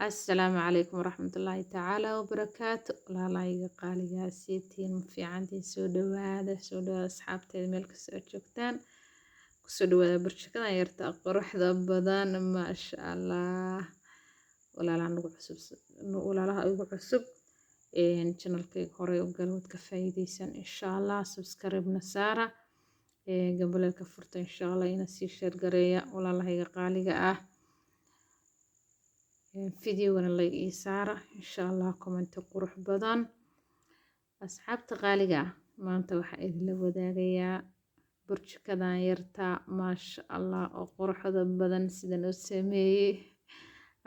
Assalaamu calaykum waraxmatullaahi tacaala wabarakaatu. Walaalahayga qaaligaa, seetihiin? Ma fiicantiin? Soo dhawaada, soo dhawaada asxaabteeda, meel kasta aad joogtaan kusoo dhawaada. Burjikadan yarta quruxda badan, maasha Allah. Walaalaha nagu cusub, walaalaha igu cusub channelkayga, horey u gal, waad ka faa'iideysan insha Allah. Subscribe-na saara, gambaleelka furta insha Allah, ina sii share gareeya walaalahayga qaaliga ah. Videogana like ii saara insha Allah, commenti qurux badan. Asxaabta qaaliga ah, maanta waxaa idinla wadaagayaa burjikadan yarta, maasha Allah, oo quruxda badan, sidan u sameeyey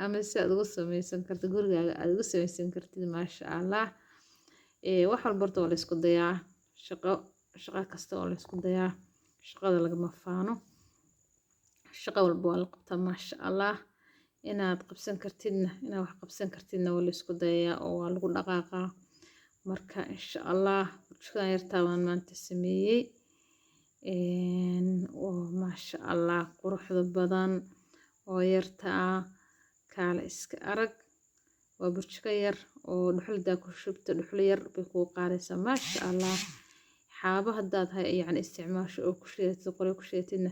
ama si aad ugu sameysan karto gurigaaga, aad ugu sameysan kartid, maasha Allah. Wax walba horta waa la isku dayaa, shaqo shaqo kasta waa la isku dayaa, shaqada lagama faano, shaqo walba waa la qabtaa, maasha Allah. Inaad qabsan kartidna, inaad wax qabsan kartidna waa la isku dayayaa oo waa lagu dhaqaaqaa. Marka insha Allah burjikadan yartaa waan maanta sameeyey oo maasha Allah quruxda badan oo yarta ah, kaala iska arag. Waa burjiko yar oo dhuxuldaa ku shubta, dhuxul yar bay kuu qaadaysaa, maasha Allah. Xaabo haddaad yacni isticmaasho oo ku shidatid, qore ku shidatidna,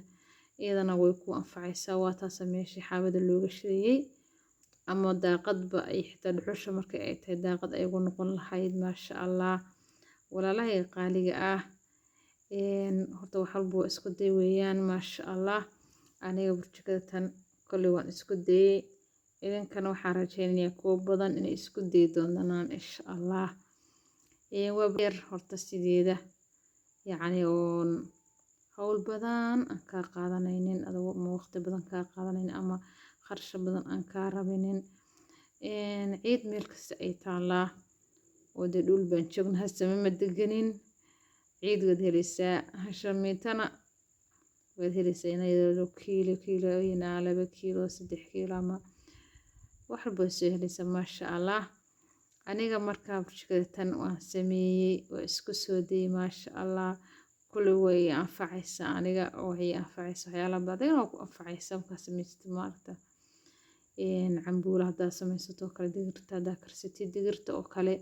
iyadana way ku anfacaysaa. Waa taasa meeshii xaabada looga shidayey, ama daaqadba ay xitaa dhuxusha marka ay tahay daaqad ay ugu noqon lahayd, maasha Allah. Walaalahayga qaaliga ah, horta wax walba waa isku day weeyaan, maasha Allah. Aniga burjikada tan kolley waan isku dayey, idinkana waxaan rajeynayaa kuwo badan inay isku dayi doonaan insha Allah. Waa yar horta sideeda, yacni oon hawl badan aan kaa qaadanaynin, adoo ama waqti badan kaa qaadanaynin ama kharash badan aan kaa rabinin. Ciid meel kasta ay taalaa oo dee dhul baan joogna, hasame ma deganin, ciid waad heleysaa, shamiitana waad heleysaa, inayadoo kiilo kiilooyin, 2 kiilo, 3 kiilo ama wax walba waad soo heleysaa, maasha Allah. Aniga markaa burjikada tan waan sameeyey, waa isku soo dayey, maasha Allah. Kulli way anfacaysaa aniga, waxay anfacaysaa waxyaala badan oo ku anfacaysa markaa samaysatid. Maaragta cambuula haddaad samaysato oo kale, digirta haddaad karsatid, digirta oo kale,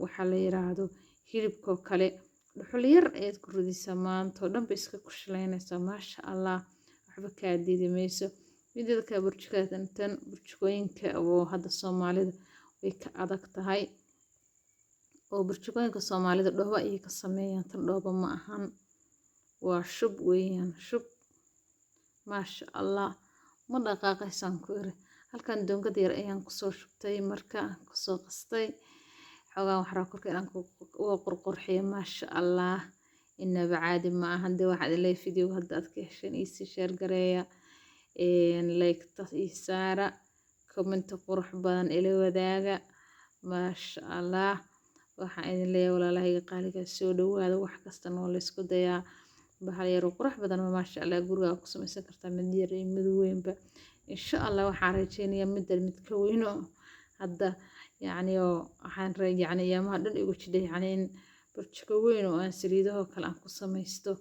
waxaa la yiraahdo hilibka oo kale, dhuxul yar ayaad ku ridaysaa, maanta oo dhan ba iska kushilaynaysaa, maasha Allah, waxba kaa diidi mayso. Mideeda kale, burjikada tan burjikooyinka oo hadda Soomaalida way ka adag tahay, oo burjikooyinka Soomaalida dhoobo ayay ka sameeyaan, tan dhoobo ma ahan, waa shub weeyaan, shub, maasha Allah. Ma dhaqaaqaysaan ku iri. Halkan doongada yar ayaan kusoo shubtay, marka kusoo qastay xoogaan waxaa korka inaan uga qurqurxiyo, maasha Allah, inaba caadi ma ahan. Dee waxaad leeyahay, videoga hadda aad ka hesheen iisii share gareeya, like-ta ii saara, commenti qurux badan ila wadaaga, maasha Allah. Waxaan idin leeyahay, walaalahayga qaaliga, soo dhawaada. Wax kastana waa la isku dayaa. Bahal yar oo qurux badan, maasha Allah, gurigaa ku samaysan kartaa, mid yar iyo mid weynba insha Allah. Waxaan rajeynayaa middan mid ka weyno hadda, yacni oo waxaan yacni yaamaha dhan igu jidha, yacni in burjiko weyn oo aan saliidahoo kale aan ku samaysto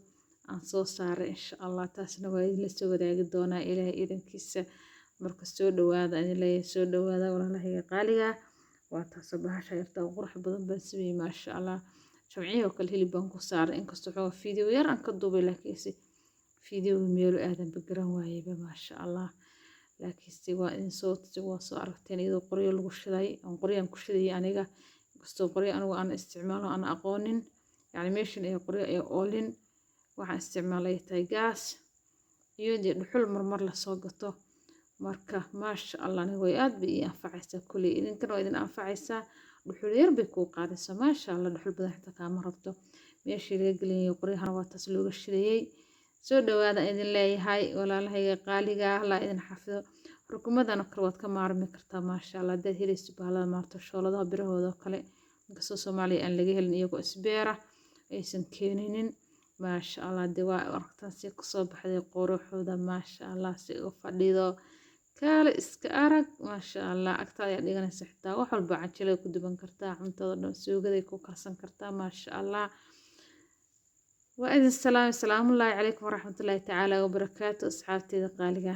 aan soo saaray insha Allah. Taasna waa idinla soo wadaagi doonaa Ilaahay idankiisa. Marka soo dhawaada idin leeyahay, soo dhawaada walaalahayga qaaliga. Waa taasoo bahasha yarta oo qurux badan baan sameeyey, maasha Allah. Jamcihii oo kale hilib baan ku saaray, inkastoo xoogaa video yar aan ka duubay, laakiinse videoga meelo aadan ba garan waayeyba, maasha Allah. Laakiinse waa idin soo waa soo aragteen iyadoo qoryo lagu shiday, aan qoryaan ku shidayay aniga, inkastoo qoryo anigu aan isticmaalo aan aqoonin, yacni meeshan ee qoryo ee oolin, waxaan isticmaalay tahay gaas iyo dee dhuxul marmar lasoo gato. Marka maasha Allah, aniga way aad bay ii anfacaysaa, kulley idinkana waa idin anfacaysaa. Dhuxul yar bay kuu qaadaysaa, maasha Allah, dhuxul badan xitaa kaama rabto. Meeshii laga gelinayay qoryahana waa taas looga shidayay. Soo dhawaada idin leeyahay, walaalahayga qaaliga ah, Allah idin xafido. Rukumadan oo kale waad ka maarmi kartaa, maasha Allah, haddaad helayso bahalada maarto shooladaha birahooda oo kale, inkastoo Soomaaliya aan laga helin iyagoo isbeera aysan keeninin, maasha Allah. Dee waa aragtaan si kusoo baxday quruxda, maasha Allah, si u fadhido, kaale iska arag, maasha Allah. Agtaada ayaa dhiganaysa, xitaa wax walba canjilay ku duban kartaa, cuntada dhan suugaday ku karsan kartaa, maasha Allah. Waa idin salaamay, salaamullaahi calaykum waraxmatullaahi tacaala wabarakaatu, asxaabteeda qaaliga.